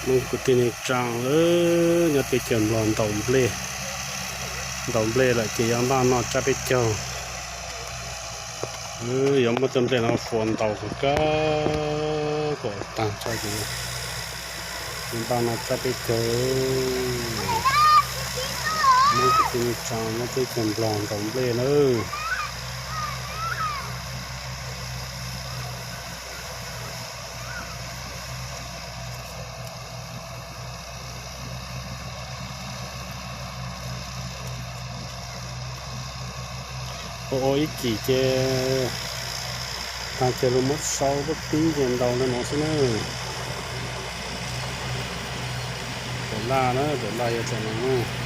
Mloog kwv tij neej tsaa, nyob teb chaws Nplog ntaus nplej, ntaus nplej lawm ces yuav npaj noj tsab peb caug. Yuav muab cov nplej no fuas ntaus kom kaj kom taag tso ces yuav npaj noj tsab peb caug. Mloog kwv tij neej tsaa, nyob teb chaws Nplog ntaus nplej nawb. Ua ua ib chim ces taag ces lug muab sau lub pib ces ntaus le nuav xwb na. Pem laj na, pem laj yog tam nuav na.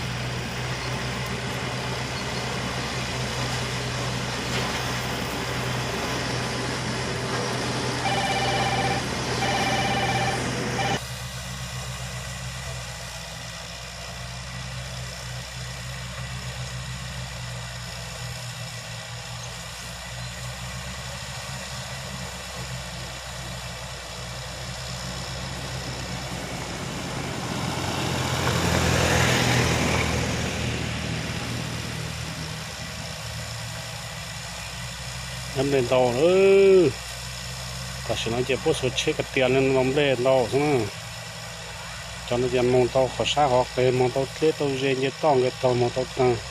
Nyob nplej ntau lawm. Tam sim no ces puab xuas tsheb kav tias le ntaus nplej ntau xwb na. Cov no ces moog tau qhov sab qhov qes, moog tau dleb tau ze nce toj nqes taug moog tau taag.